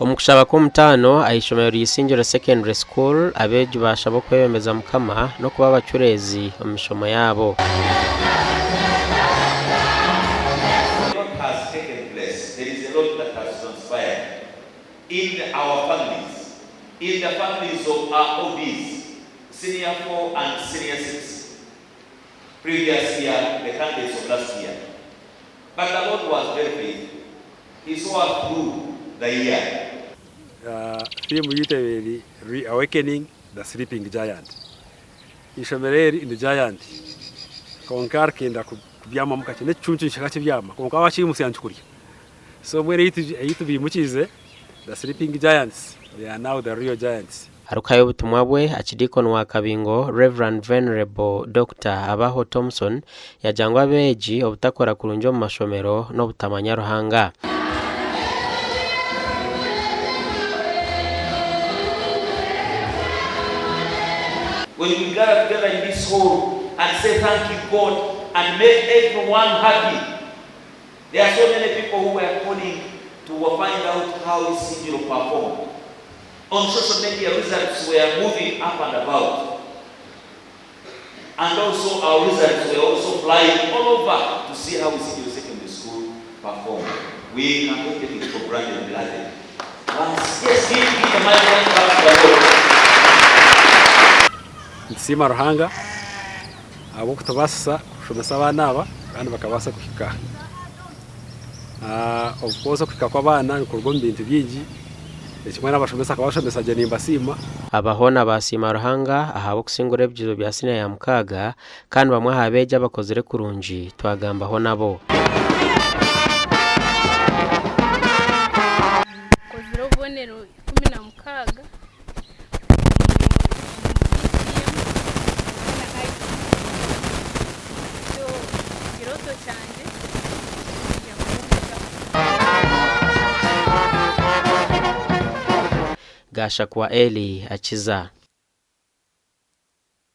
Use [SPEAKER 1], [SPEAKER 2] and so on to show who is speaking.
[SPEAKER 1] Omu kushaba kw'omutaano aha ishomero rya Isingiro Secondary School, abeegi baashaba okwebembeza Mukama n'okuba abacureezi omu mishomo yaabo.
[SPEAKER 2] He saw us through the year.
[SPEAKER 3] Theme yaitu ebaire eri Reawakening the Sleeping Giant. Eishomero eri ni giant kwonka rikenda kubyamamu kakye, n'ekicuncu nikishanga kibyama kwonka wakiimutsya nikikurya. So mbwenu ei tubiimukiize the sleeping giants they are now the real giants.
[SPEAKER 1] Arikuhayo obutumwa bwe, Akidiikoni wa Kabingo, Rev Venerable Dokita Abaho Thomson yaagira ngu abeegi obutakora kurungi omu mashomero n'obutamanya Ruhanga.
[SPEAKER 2] When we gather together in this hall and say thank you God and make everyone happy, there are so many people who were calling to find out how Isingiro performed. On social media results were moving up and about and also our results were also flying all over to see how Isingiro Secondary School performed. We cannot take it for granted beloved. Once, yes, give, give a mighty hand clap to the Lord.
[SPEAKER 3] Nitusiima Ruhanga ahabw'okutubaasisa kushomesa abaana aba kandi bakabaasa kuhika aha. Of course okuhika kw'abaana nikuruga omu bintu bingi, ekimwe n'abashomesa kubashomesa gye nimbasiima.
[SPEAKER 1] Aba hoona baasiima Ruhanga ahabw'okusingura ebigyezo bya siniya ya mukaaga kandi bamwe aha beegi abakozire kurungi twagambaho nabo.
[SPEAKER 4] Nkozire obubonero 16 omu PTM hamwe na ICT. Nikyo kirooto kyangye ky'okwija kuba omushaho.
[SPEAKER 1] Gashakwa Elly Akiza.